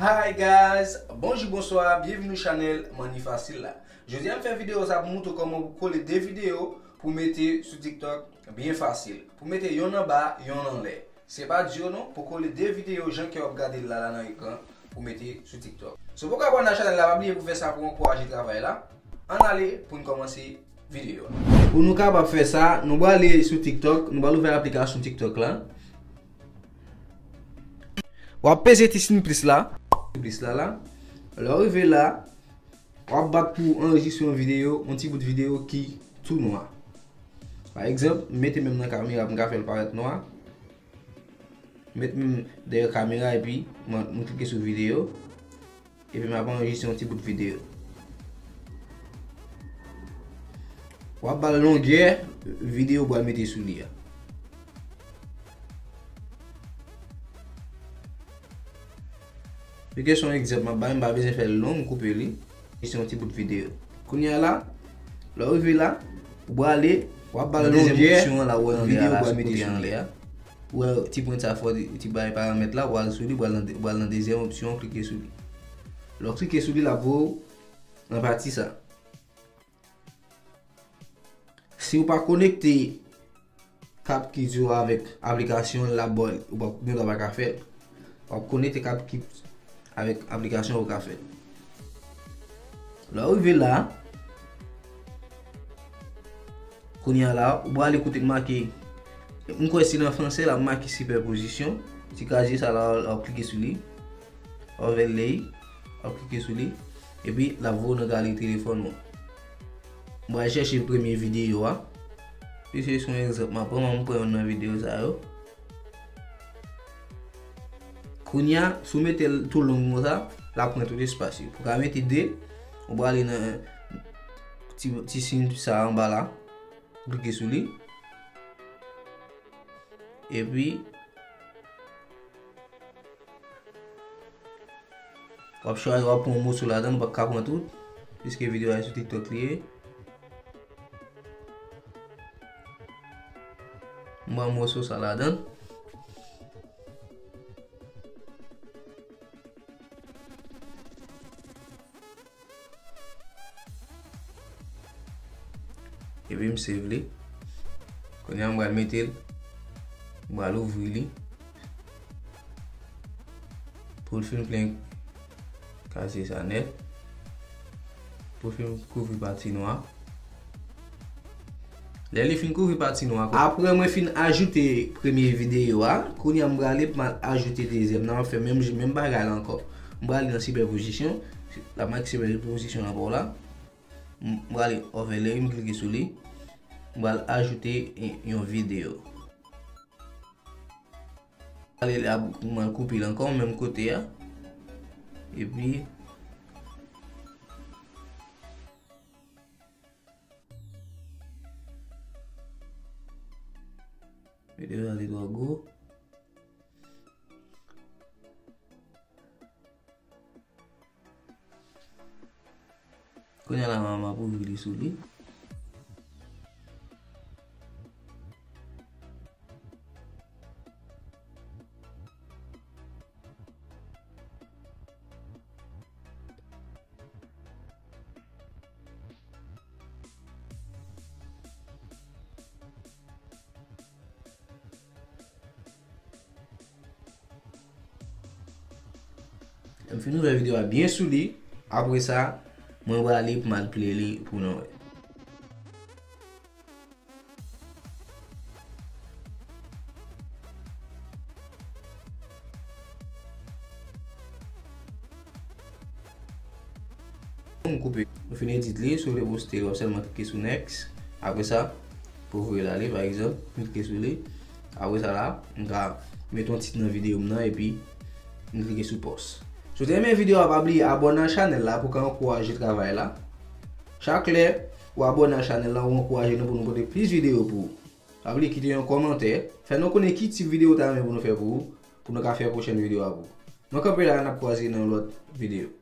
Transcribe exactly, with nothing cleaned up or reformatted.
Hi guys, bonjou, bonswa, byenvini sou chanèl Manni Fasil la. Jodi a m fè videyo sa pou moutre w kòman pou kole de videyo pou mete sou TikTok byen fasil. Pou mete yonn anba, yonn anlè. Se pa di non, pou kole de videyo jan ke w ap gade l la, la nan ekran, pou mete sou TikTok. Si w poko abòne a chanèl la, pa bliye pou fè sa pou ankouraje travay la. Ann ale pou n kòmanse videyo a. Pou nou kapab fè sa, nou prale sou TikTok, nou pral ouvè aplikasyon TikTok la. W ap peze ti siy plis la. Plis la la. Lè w rive la, w ap bat pou anrejistre yon videyo, yon ti bout videyo ki tou nwa. Pa egzanp, m mete men m nan kamera pou m ka fè l parèt nwa. M met men m dèyè kamera epi m, m klike sou videyo. Epi m ap anrejistre yon ti bout videyo. W ap ba l longè videyo w pral mete sou li a. Pike se yon egzanp m ap bay, m pa bezwen fè l long, m koupe li. Se yon ti bout videyo. Kounye a la, lè w rive la, ou prale, w ap ba l nan dezyèm opsyon an la, ou wè anlè a la, sou kote anlè a. Ou wè ti pwen sa fò, ti bay paramèt la, ou al sou li, ou al nan, ou al nan dezyèm opsyon, klike sou li. Lè w klike sou li, l ap voye w nan pati sa. Si w pa konekte CapCut yo avèk aplikasyon, l ap ba w, ou pa, gen dwa pa ka fè l. W ap konekte CapCut avèk aplikasyon pou w ka fè l. Lè w rive la, kounye a la, ou prale kote k make, m kwè se nan fransè, l ap make sipèpozisyon. Ti kraze sa la, w ap klike sou li. Overlay, w ap klike sou li, epi l ap voye w nan galri telefòn ou an. M pral chèche premye videyo a. Pise se yon egzanp m ap pran, m pran youn nan videyo sa yo. Kounye a, si w mete l tou long konsa, l ap pran tout espas yo. Pou w ka mete de, ou prale nan ti, ti siy sa anba la, klike sou li. Epi, w ap chwazi, w ap pran yon moso ladan l, ou pa ka pran tout, piske videyo a sou TikTok li ye. M pran moso sa ladan l. Epi m save li. Kounye a m pral mete l. M pral ouvri li. Pou l fin plen kazye sa nèt. Pou l fin kouvri pati nwa. Lè li fin kouvri pati nwa. Apre mwen fin ajoute premye videyo a, kounye a m prale pou m al ajoute dezyèm nan, m ap fè menm, menm bagay la ankò. M prale nan sipèpozisyon, l ap make sipèpozisyon nan pa w la. M prale overlay, m klike sou li. M pral ajoute y-, yon videyo. Ale la, mwen koupe l ankò, menm kote a. Epi, videyo a te twò gwo. Kounye a la, m ap ouvri li sou li. Lè m fin ouvè videyo a byen sou li, apre sa, mwen prale pou m al play li pou nou wè. M koupe. Ou fin edit li, si w vle poste l, w ap sèlman klike sou next. Apre sa, pou voye l ale, pa egzanp, m klike sou li. Apre sa la, m ka mete yon tit nan videyo m nan epi m klike sou post. Si w te renmen videyo a, pa bliye abòne a chanèl la pou w ka ankouraje travay la. Chak lè ou abòne a chanèl la, ou ankouraje nou pou nou pote plis videyo pou ou. Pa bliye kite yon kòmantè, fè nou konnen ki tip videyo w ta renmen pou nou fè pou ou, pou nou ka fè pwochèn videyo a pou ou. Nou kanpe la, n ap kwaze nan yon lòt videyo.